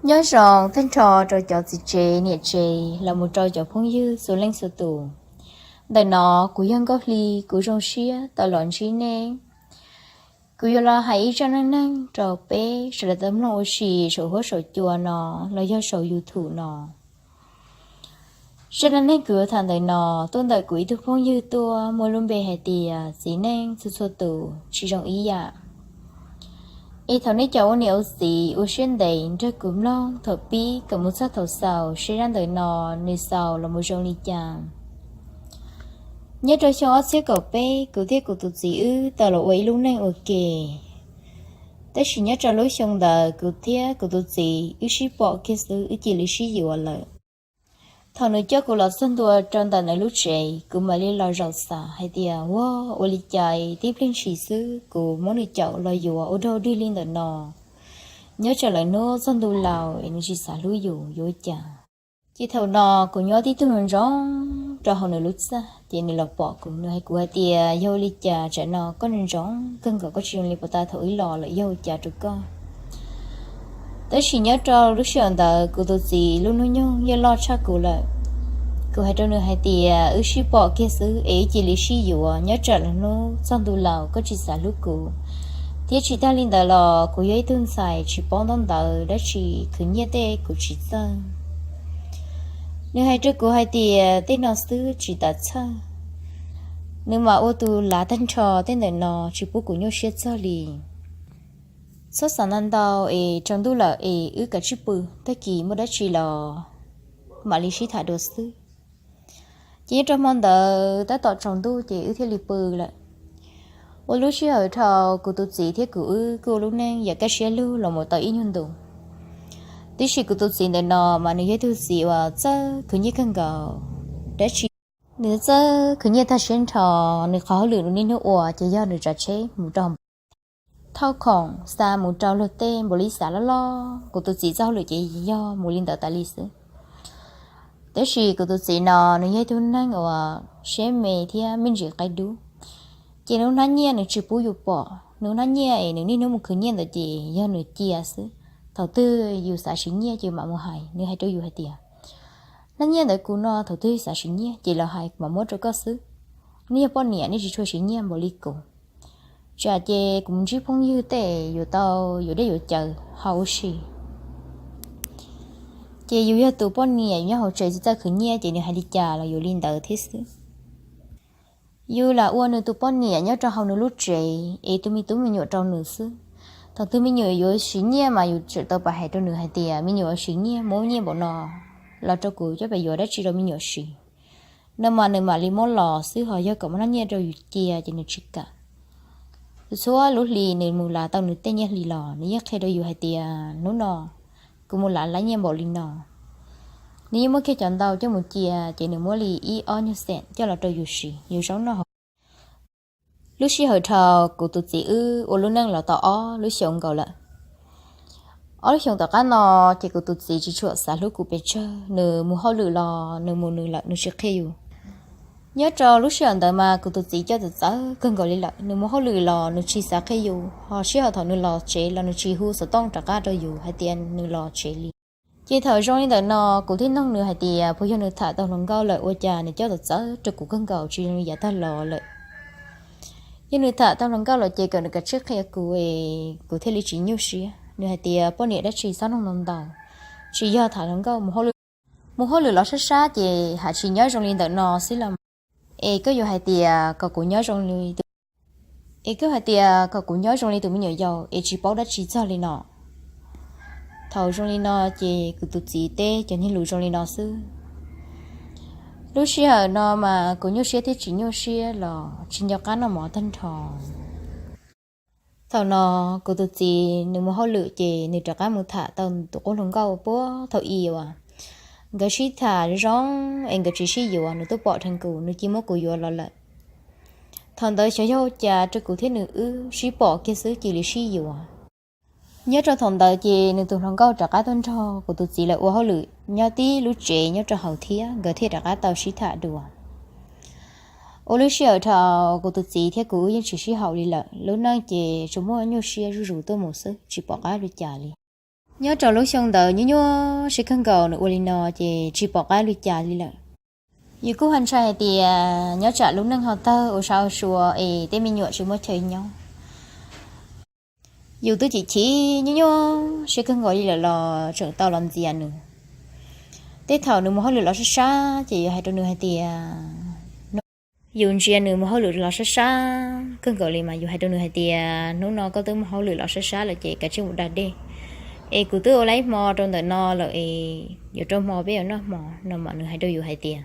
Nyob zoo tag nrho rau cov txiv tsev niam tsev los mus rau cov phooj ywg txhua leej txhua tus. Ntawm no kuv yog Nkauj Hli, kuv zoo siab tau los ntsib nej. Kuv yuav los hais ib zaj neej neeg rau peb sawv daws tau mloog ua si saum huab saum cua no los yog saum YouTube no. Zaj neej neeg kuv yuav tham ntawm no tuaj ntawm kuv ib tug phooj ywg tuaj muaj lub npe hais tias Txiv Neej Txhua Txhua Tus Tsis Zoo Ib Yam. Es thaum nej cov ua niam ua txiv ua siab ntev nrog kuv mloog thaum pib kom mus txog thaum xaus seb zaj ntawm no nws xaus los mus zoo li cas. Nyob rau xyoo ob txhiab kaum peb, kuv thiab kuv tus txiv wb tau los ua ib lub neej ua ke. Tab sis nyob rau lub xyoo ntawd kuv thiab kuv tus txiv wb sib pom kiag xwb, wb cia li sib yuav lawm. Thaum nws coj kuv los txog ntua rau ntawm nws lub tsev, kuv mam li los zaum xav hais tias, ua, ua li cas tib pliag ntshis xwb kuv muab nws caum los yuav ua dog dig li ntawm no. Nyob tsam lawv hnub txog ntu laus es nws tsis xav hlub yus yuav ua cas. Ces thaum no kuv nyob tib tug nroo nroo rau hauv nws lub txaj, ces nws los pom kuv, nws hais kuv hais tias, yog ua li cas tsam no koj nroo nroo kawg nkaus, koj tsis zoo li puag ta thaum wb los lawm, yog ua cas rau koj? Tab sis nyob rau lub sij hawm ntawd kuv tus txiv lub hnub nyoog yeej loj tshaj kuv lawm. Kuv hais rau nws hais tias, wb sib pom kiag xwb es wb cia li sib yuav, nyob tsam lawv hnub txog ntu laus koj tsis xav hlub kuv, thiab tsis tag li ntawd los kuv yog ib tug ntxhais tsis paub ntaub ntawv dab tsi, khwv nyiaj tej kuv tsis txawj. Nws hais rau kuv hais tias, tej no xwb tsis tas txhawj, nws mam ua tus lav tag nrho tej ntawm no tsis pub kuv nyuaj siab txog li. Txhob xav ntau ntau es tsaus ntuj lawm es wb kav tsij pw, tag kis muaj dab tsi los mam li sib tham dua xwb. Ces nyob rau hmo ntawd tab tom tsaus ntuj ces wb thiaj li pw lawm. Ua lub sij hawm dhau, kuv tus txiv thiab kuv wb kuj ua lub neej yam kaj siab lug los mus tau ib nyuag ntu. Tiam sis kuv tus txiv ntawm no mas nws yog ib tug txiv uas txawj khwv nyiaj kawg nkaus. Dab tsi nws txawj khwv nyiaj tag siab nrho, nws qhov hauj lwm niaj hnub ua ces yog nws tsav tsheb mus rau thauj khoom xa mus rau luag tej npaum li xav loj loj. Kuv tus txiv txoj hauj lwm ces yog mus li ntawd tas li xwb. Tab sis kuv tus txiv no nws yog ib tug neeg uas siab me thiab me ntsis qaib dub. Ces nws hnab nyiaj nws tsis pub yus pom, nws hnab nyiaj es nws niaj hnub mus khwv nyiaj ntawd ces yog nws cia xwb. Thaum twg yus xav siv nyiaj ces mam mus hais, nws hais rau yus hais tias, hnab nyiaj ntawd kuv no, thaum twg xav siv nyiaj ces los hais, kuv mam muab rau koj xwb. Nej yog poj niam nej tsis tshua siv nyiaj npaum li kuv. Tsam ces kuv mus ntsib phooj ywg tej yuav tau yuav dej yuav cawv haus ua si. Ces yus yog tus poj niam yus nyob hauv tsev tsis txawj khwv nyiaj ces nws hais li cas los yuav li ntawd thiab xwb. Yus lam ua nws tus poj niam nyob rau hauv nws lub tsev es tu me tub me nyuam rau nws xwb. Thaum twg me nyuam yuav siv nyiaj mas yus tseem tau pab hais rau nws hais tias, me nyuam siv nyiaj, muab nyiaj npaum no los rau kuv coj pab yuav dab tsi rau me nyuam siv. No mas nws mam li muab los xwb, ho yog kom muab hnab nyiaj rau yus cia ces nws tsis kam. Txhua lub hli nws mus lav tau nws tej nyiaj hli los nws yeej qhia rau yus hais tias, hnub no kuv mus lav lab nyiaj npaum li no. Nws yeej muab kiag cov ntau coj mus cia ces nws muab li ib ob nyuag xees coj los rau yus siv yus zaub noj hauv. Lub sij hawm dhau, kuv tus txiv wb ua lub neej los tau ob lub xyoos nkaus lawm. Ob lub xyoos tom qab no ces kuv tus txiv tsis tshua xav hlub kuv pes tsawg, nws mus hauj lwm los nws mus nws lawm, nws tsis qhia yus. Nyob rau lub sij hawm ntawd mas kuv tus txiv coj txawv txawv kawg nkaus li lawm, nws mus hauj lwm los nws tsis xav qhia yus, ho sij hawm thaum nws los tsev los nws tsis hu xov tooj rov qab rau yus hais tias nws los tsev li. Ces thaum zoo li ntawm no kuv thiaj noog nws hais tias puas yog nws tham tau hluas nkauj lawm ua cas nws coj txawv txawv rau kuv kawg nkaus tsis zoo li yav tag los lawm. Yog nws tham tau hluas nkauj lawm ces kom nws kav tsij qhia kuv es kuv thiaj li tsis nyuaj siab. Nws hais tias poj niam dab tsi txhob noog ntau ntau, tsis yog tham hluas nkauj, mus hauj lwm los sab sab ces haj tsis nyob zoo li ntawm no xwb los. Es koj yuav hais tias kom kuv nyob zoo li tus, es koj hais tias kom kuv nyob zoo li tus me nyuam yaus es tsis paub dab tsi txog li no. Thaum zoo li no ces kuv tus txiv teb cov niag lus zoo li no xwb. Lub sij hawm no mas kuv nyuaj siab thiab tsis nyuaj siab los tsis nco qab noj mov tag nrho. Thaum no kuv tus txiv nws mus hauj lwm ces nws rov qab mus tham tau tus qub hluas nkauj puag thaum i uas nkawd sib tham zoo es nkawd tsis sib yuav, nws twb pom dheev kuv, nws cia muab kuv yuav los lawm. Thaum ntawd xyov yog ua cas rau kuv thiab nws wb sib pom kiag xwb cia li sib yuav. Nyob rau thaum ntawd ces nws tus hluas nkauj rov qab tuaj nrog kuv tus txiv lawv ua hauj lwm nyob tib lub tsev nyob rau hauv thiab, nkawd thiaj rov qab tau sib tham dua. Ua lub sij hawm dhau kuv tus txiv thiab kuv wb yeej tsis sib haum li lawm, lub neej ces tsuas muaj nyuaj siab zuj zus tuaj mus xwb tsis pom qab li cas li. Nyob rau lub xyoo ntawd nyuaj nyuaj siab kawg nkaus, nws ua li no ces tsis pom qab li cas li lawm. Yus kuj ho ntshai hais tias nyob tsam lub neej ho tawg ua sab ua sua es tej me nyuam tsis muaj chaw nyob. Yus twb chim chim nyuaj nyuaj siab kawg nkaus li lawm los tseem tau los ntxias nws. Tej thaum nws mus hauj lwm los sab sab ces yus hais rau nws hais tias, yus ntsia nws mus hauj lwm los sab sab kawg nkaus li mas yus hais rau nws hais tias, hnub no koj twb mus hauj lwm los sab sab lawm ces kav tsij mus da dej, es kuv twb ua lawm ib hmo rau ntawm no lawm es yuav rau hmo peb yuav noj hmo no. Mas nws hais rau yus hais tias,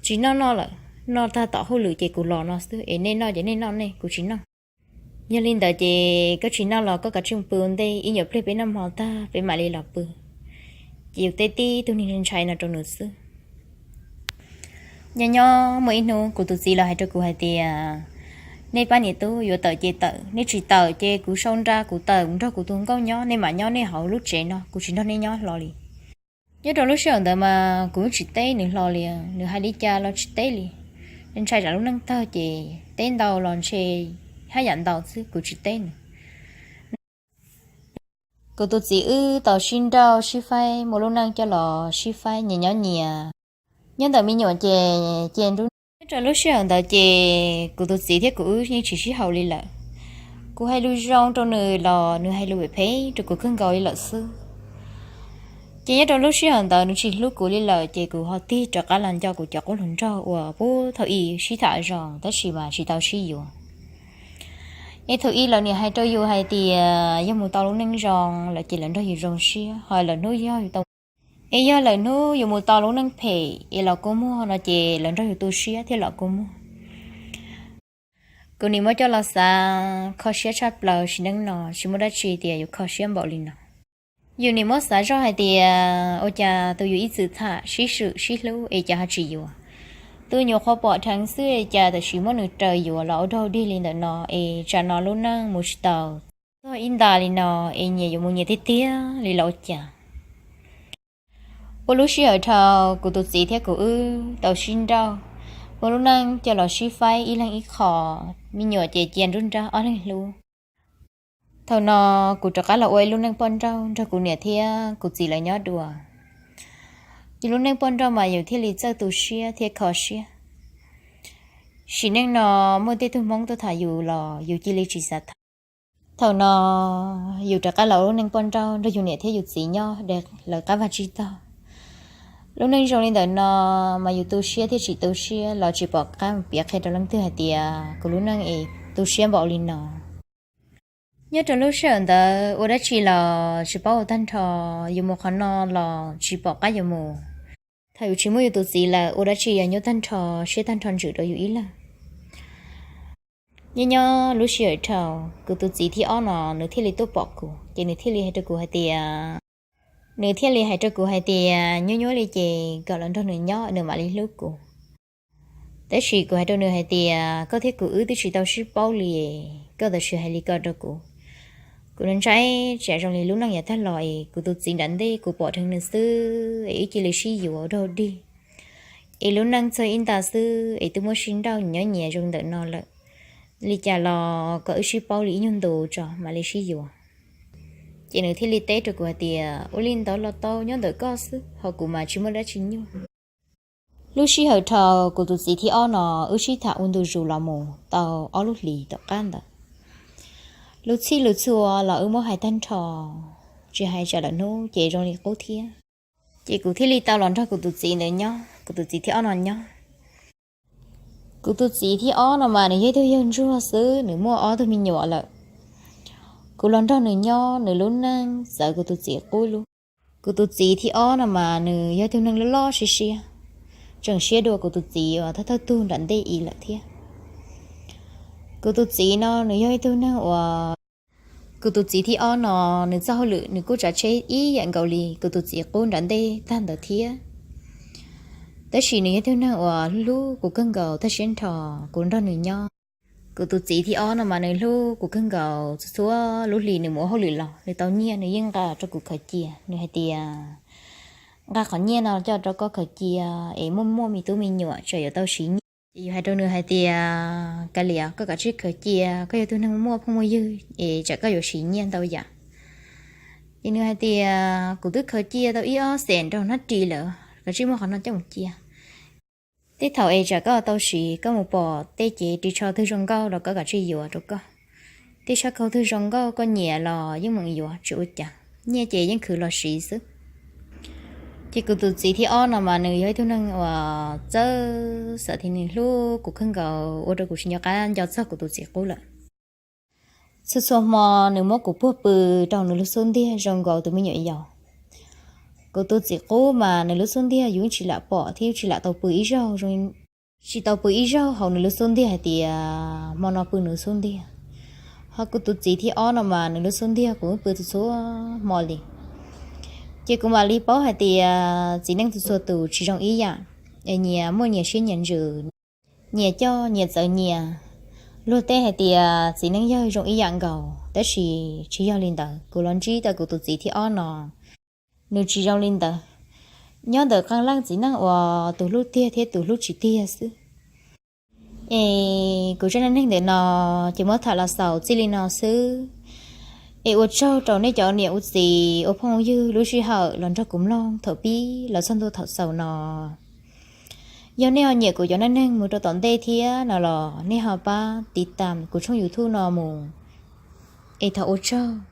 tsis noj noj lawm, noj tag tom hauj lwm ces kuv los no xwb es nej noj ces nej noj nej, kuv tsis noj. Yog li ntawd ces koj tsis noj los koj kav tsij mus pw ua ntej, ib nyuag pliag peb noj hmo tag peb mam li los pw. Ces yus teb tib tug neeg ntshai no rau nws xwb. Nyob nyob muaj ib hnub kuv tus txiv los hais rau kuv hais tias, nej pab niam tub yuav tawm ces tawm, nej tsis tawm ces kuv sau nra kuv tawm nrog kuv tus nkauj nyob, nej mam nyob nej hauv lub tsev no, kuv tsis nrog nej nyob hlo li. Nyob rau lub sij hawm ntawd mas kuv tsis teb nws hlo li, nws hais li cas los tsis teb li. Ntshai tsam lub neej tawg ces teb ntau los ntshe haj yam ntau xwb, kuv tsis teb nws. Kuv tus txiv wb tau sib nrauj sib faib, muaj lub neej coj los sib faib nyias nyob nyias. Nyob ntawm me nyuam ces ces nrub nyob rau lub sij hawm ntawd ces kuv tus txiv thiab kuv wb yeej tsis sib haum li lawm. Kuv hais lus zoo rau nws los nws hais lus phem phem rau kuv kawg nkaus li lawm xwb. Ces nyob rau lub sij hawm ntawd nws tsis hlub kuv li lawm ces kuv ho tig rov qab los nco kuv cov qub hluas nraug uas puag thaum ub sib tham zoo tab sis mas tsis tau sib yuav. Es thaum ub lawv niaj hais rau yus hais tias yog mus tau lub neej zoo lawm ces lawv nrog yus zoo siab, ho lwm hnub yog yus tau, es yog lwm hnub yus mus tau lub neej phem es los kua muag no ces lawv nrog yus tu siab thiab los kua muag. Kuv nim muab coj los xav kho siab tshaj plaws, sim neej no tsis muaj dab tsi tias yuav kho siab npaum li no. Yus nim muab xav zoj hais tias ua cas tus yus ib txwm tham sib swm sib hlub es cas ho tsis yuav. Tus nyuam qhuav pom dheev xwb es cas tam sim muab nws raws yuav los ua dog dig li ntawm no es tsam no lub neej mus tsis tau txog ib nta li no es nyias yuav mus nyias tiag tiag li los ua cas. Ua lub sij hawm dhau kuv tus txiv thiab kuv wb tau sib nrauj, ua lub neej coj los sib faib ib leeg ib qho, me nyuam ces cia nruab nrab ob leeg hlub. Thaum no kuv rov qab los ua ib lub neej poj nrauj nrog kuv niam thiab kuv txiv lawv nyob dua. Yus lub neej poj nrauj mas yus thiaj li txawj tu siab thiab kho siab. Sim neej no muaj tej tug Hmoob tuaj tham yus los yus cia li tsis xav tham. Thaum no yus rov qab los ua lub neej poj nrauj nrog yus niam thiab yus txiv nyob, lawv qab vag tsib taug. Lub neej zoo li ntawm no mas yus tu siab thiab tsis tu siab los tsis pom qab piav qhia rau leej twg hais tias kuv lub neej es tu siab npaum li no. Nyob rau lub sij hawm ntawd ua dab tsi los tsis paub ua tag nrho, yus mus qhov no los tsis pom qab yuav mus. Thaum yus tsis muaj yus tus txiv lawm ua dab tsi yog nyuaj tag nrho, siab tag nrho ntsws rau yus ib leeg. Nyob nyob lub sij hawm dhau, kuv tus txiv thib ob no nws thiaj li tuaj pom kuv ces nws thiaj li hais rau kuv hais tias, nws thiaj li hais rau kuv hais tias nyuaj nyuaj li ces kom los nrog nws nyob nws mam li hlub kuv. Tab sis kuv hais rau nws hais tias koj thiab kuv wb twb tsis tau sib paub li, koj tam sim hais li ko rau kuv. Kuv ntshai tsam zoo li lub neej yav tag los es kuv tus txiv nram ntej kuv pom dheev nws xwb es wb cia li sib yuav dog dig, es lub neej txog ib nta xwb es twb muab sib nrauj nyob nyias zoo ntawm no lawm, li cas los kom wb sib paub li ib nyuag ntu tso mam li sib yuav. Ces nws thiaj li teb rau kuv hais tias ua li ntawd los tau, nyob ntawm koj xwb ho kuv mas tsis muaj dab tsi nyuaj. Lub sij hawm dhau, kuv tus txiv thib ob no wb sib tham ua ntu zus los mus tau ob lub hlis tom qab ntawd. Lus txhij lus txhua los wb muab hais tag nrho, tsis hais tsam lwm hnub ces zoo li qub thiab. Ces kuv thiaj li tau los nrog kuv tus txiv ntawd nyob, kuv tus txiv thib ob no nyob. Kuv tus txiv thib ob no mas nws yog ib tug yawg ntsuag xwb, nws muaj ob tug me nyuam lawm. Kuv los nrog nws nyob, nws lub neej txawv kuv tus txiv qub lub. Kuv tus txiv thib ob no mas nws yog ib tug neeg loj loj siab siab, tseem siab dua kuv tus txiv uas thawj thawj tug nram ntej i lawm thiab. Kuv tus txiv no nws yog ib tug neeg uas, kuv tus txiv thib ob no nws txoj hauj lwm nws kuj tsav tsheb ib yam nkaus li kuv tus txiv qub nram ntej tag ntawd thiab. Tab sis nws yog ib tug neeg uas hlub kuv kawg nkaus, tag siab nrho kuv nrog nws nyob. Kuv tus txiv thib ob no mas nws hlub kuv kawg nkaus, txhua txhua lub hlis nws mus ua hauj lwm los nws tau nyiaj nws yeej nqa rau kuv khaws cia, nws hais tias nqa qhov nyiaj no coj rau koj khaws cia es muaj muaj me tub me nyuam tsam yuav tau siv nyiaj. Ces yus hais rau nws hais tias kav liam, koj kav tsij khaws cia, koj yog tus neeg muaj phooj muaj ywg es tsam koj yuav siv nyiaj ntau yam. Ces nws hais tias, kuv twb khaws cia tau ib ob xees rau hnab ris lawm, koj tsis muab qhov no coj mus cia. Tej thaum es tsam koj tau siv, koj mus pom tej cev ris tsho twg zoo nkauj los koj kav tsij yuav rau koj. Tej sab khau twg zoo nkauj koj nyiam los yeej meem yuav tsis ua cas, nyiaj ces yeej khwv los siv xwb. Ces kuv tus txiv thib ob no mas nws yog ib tug neeg uas txawj xav thiab nws hlub kuv kawg nkaus ua rau kuv tsis nco qab nco txog kuv tus txiv qub lawm. Txhua txhua hmo nws muab kuv puag pw rau nws lub xub ntiag zoo nkaus tus me nyuam yaus. Kuv tus txiv qub mas nws lub xub ntiag yus tsis lam pom thiab tsis lam tau pw ib zaug, tsis tau pw ib zaug hauv nws lub xub ntiag hais tias hmo no pw nws xub ntiag. Ho kuv tus txiv thib ob no mas nws lub xub ntiag kuv pw txhua txhua hmo li. Ces kuv mam li paub hais tias txiv neej txhua txhua tus tsis zoo ib yam, es nyias muaj nyias siab nyias ntsws, nyias coj nyias txawv nyias. Luag tej hais tias txiv neej yawg zoo ib yam nkaus, tab sis tsis yog li ntawd. Kuv los ntsib tau kuv tus txiv thib ob no, nws tsis zoo li ntawd. Nyob ntawm qee leej txiv neej uas tus hlub tiag thiab tus hlub tsis tiag xwb. Es kuv zaj neej neeg ntawm no ces muab tham los xaus txij li no xwb. Es ua tsaug rau nej cov niam ua txiv ua phooj ywg lub sij hawm los nrog kuv mloog thaum pib los txog ntua thaum xaus no. Yog nej ho nyiam kuv cov neej neeg mus rau tom ntej thiab no los nej ho pab tiv tam kuv tshooj YouTube no mus. Es thov ua tsaug.